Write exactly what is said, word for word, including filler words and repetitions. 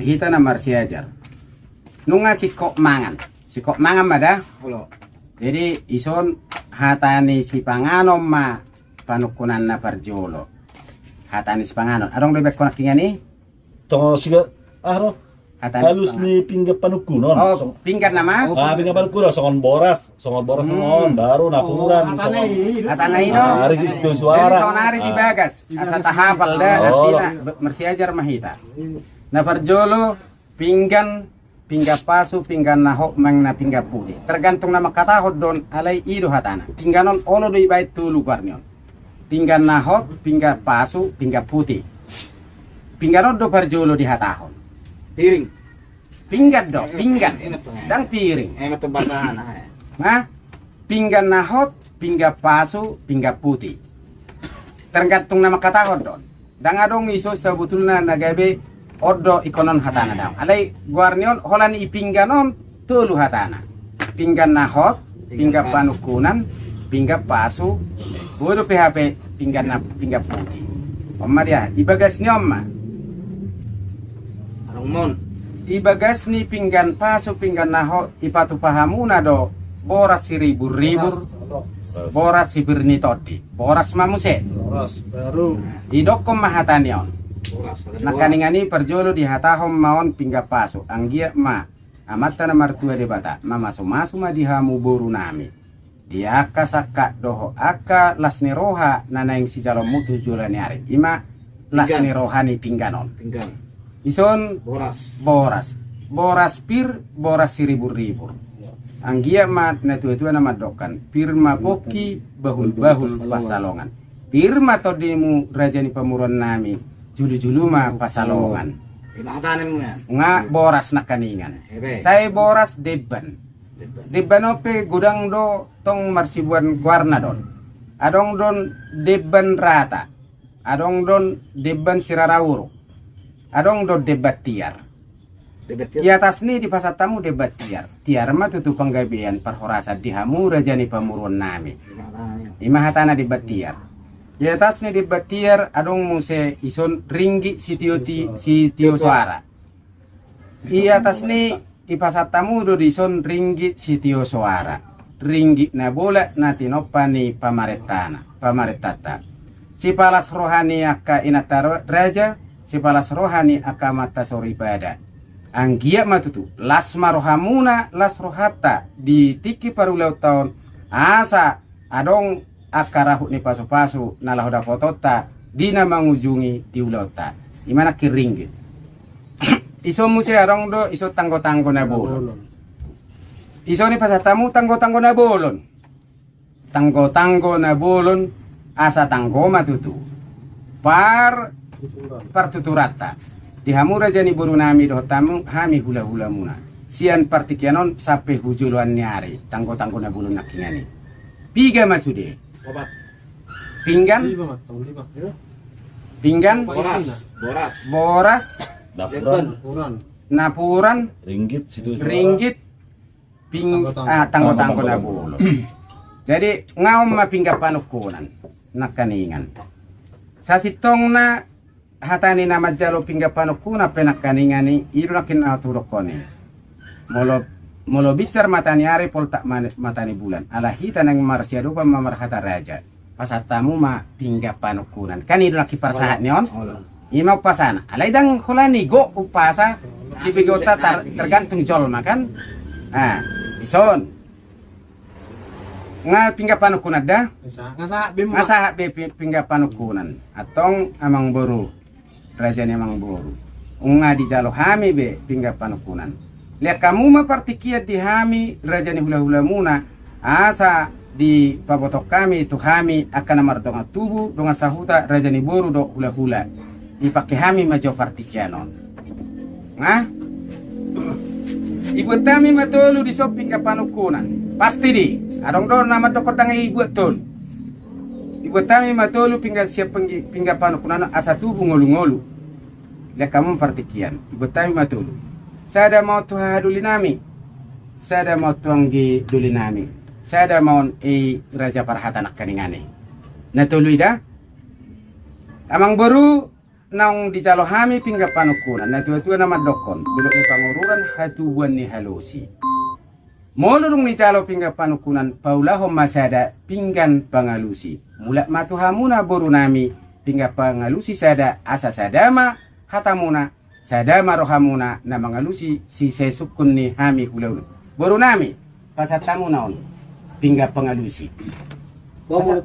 Hita na marsiajar. Nunga singkop mangan. Singkop mangan ma da. Jadi ison hata ni sipanganon ma panungkunan na parjolo. Hata ni sipanganon. Adong do ibaen ho nangkiningan i? Tongo siga, ah, ro. Hata ni sipanganon. Alus ni pinggan panungkunon. Oh, pinggan nama? Ah, pinggan panungkunon, songon boras. Songon boras, songon baru, napuran, hata na i do. Ari di situ suara. Jadi songon ari di bagas. Asa tahapal da, artina marsiajar ma hita. Na parjolo, pinggan, pinggan pasu, pinggan na hot, manang na pinggan puti. Tergantung na mangkatahon do on, alai i do hatana. Pinggan on olo do ibaen tolu goarni on. Pinggan na hot, pinggan pasu, pinggan puti. Pinggan on do parjolo dihatahon. Piring. Pinggan do, pinggan. Ndang piring. Nah, pinggan na hot, pinggan pasu, pinggan puti. Tergantung na mangkatahon do on. Ndang adong ison sabotulna na gabe on do ingkonon hatana, daong. Alai goarni on holan i pinggan on tolu hatana. Pinggan na hot, pinggan panungkunan, pinggan pasu, boi dope hape pinggan na pinggan puti. On ma dia, ibagas ni on ma. Adong ma on. Ibagas ni pinggan pasu, pinggan na hot, ipatupa hamuna do boras siribur-ribur, boras sipir ni tondi, boras ma muse. Boras baru. Didokkon ma hata ni on. Nangkiningan i parjolo dihatahon ma on pinggan pasu, anggiat ma Amanta na martua Debata mamasumasu ma di hamu borunami. Di angka sangkap dohot angka las ni roha na naeng sijaloonmu tu joloan ni ari. I ma las ni roha ni pinggan on. Ison boras. Boras pir, boras siribur-ribur. Anggiat ma na tua-tua na mandokkan, pir ma pongki, bahul-bahul pansalongan. Pir ma tondimu raja ni pamoruonnami, julu-julu ma pansalongan. Nga boras nangkiningan. Sai boras demban. Demban on pe godang do tong marsibuan goarna do on. Adong do on demban rata. Adong do on demban sirara uruk. Adong do on demban tiar. I atas ni dipasahat hamu demban tiar. Tiar ma tutu panggabean parhorasan di hamu raja ni pamoruonnami. I ma hatana demban tiar. I atas ni demban tiar adong muse ison ringgit sitio, sitio soara. I atas ni i pasahat hamu do dison ringgit sitio soara, ringgit na bolak na tinompa ni pamarentana, pamarentanta. Sipalas roha ni angka inanta raja, sipalas roha ni angka amanta soripada. Anggiat ma tutu las ma rohamuna, las rohanta di tingki parulaonta on, asa adong angka rahut ni pasupasu na laho dapotonta di na mangujungi di ulaonta. I ma nangkin ringgit. Ison muse adong do ison tanggotanggo na bolon. Ison i pasahat hamu tanggotanggo na bolon. Tanggotanggo na bolon asa tanggo ma tutu par, partuturanta. Di hamu raja ni borunami dohot hamu, hami hulahulamuna. Sian partingkian on sampe hu joloan ni ari tanggotanggo na bolon nangkiningan i. Piga ma sude? Pinggan. Pinggan. Boras. Boras. Napuran. Ringgit. Tanggotanggo na bolon. Jadi nga on ma pinggan panungkunan nangkiningan. Sasintongna hata ni na manjalo pinggan panungkunan pe nangkiningan i, i do nangkin na hudokkon i. Molo, molo binsar mata ni ari poltak mata ni bulan. Ala hita naeng marsiadopan ma marhata raja. Pasahat hamu ma pinggan panungkunan. Kan i do nangkin parsahat ni on. I ma umpasana. Alai ndang holan i gok umpasa. Sibegeonta tergantung jolma kan. Nah, ison. Nga pinggan panungkunan da? Nga sahat be pinggan panungkunan. Antong amangboru, raja ni amangboru. Nunga dijalo hami be pinggan panungkunan. Lean hamu ma partingkian di hami raja ni hulahulamuna, asa dipabotohon hami tu hami angka na mardongan tubu, dongan sahuta, raja ni boru dohot hulahula. Dipangke hami ma jo partingkian on. Nga? Dibuat hami ma tolu dison pinggan panungkunan. Pasti di. Adong do na mandokkon ndang dibuat tolu. Dibuat hami ma tolu pinggan sian pinggan panungkunan asa tubu ngolungolu. Lean hamu partingkian. Dibuat hami ma tolu. Sada ma on tu hahadolinami. Sada ma on tu anggidolinami. Sada ma on i raja parhata nangkiningan i. Na tolu i da? Amangboru, Naung dijalo hami pinggan panungkunan, natuatua na mandokkon, dolok ni pangururan, hatubuan ni halosi. Molo dung dijalo pinggan panungkunan, paulahon ma sada pinggan pangalusi. Mulak ma tu hamuna borunami, pinggan pangalusi sada, asa sada ma hatamuna, sada ma rohamuna na mangalusi sisesungkun ni hami ulaon. Borunami, pasahat hamuna on pinggan pangalusi. Pasahat.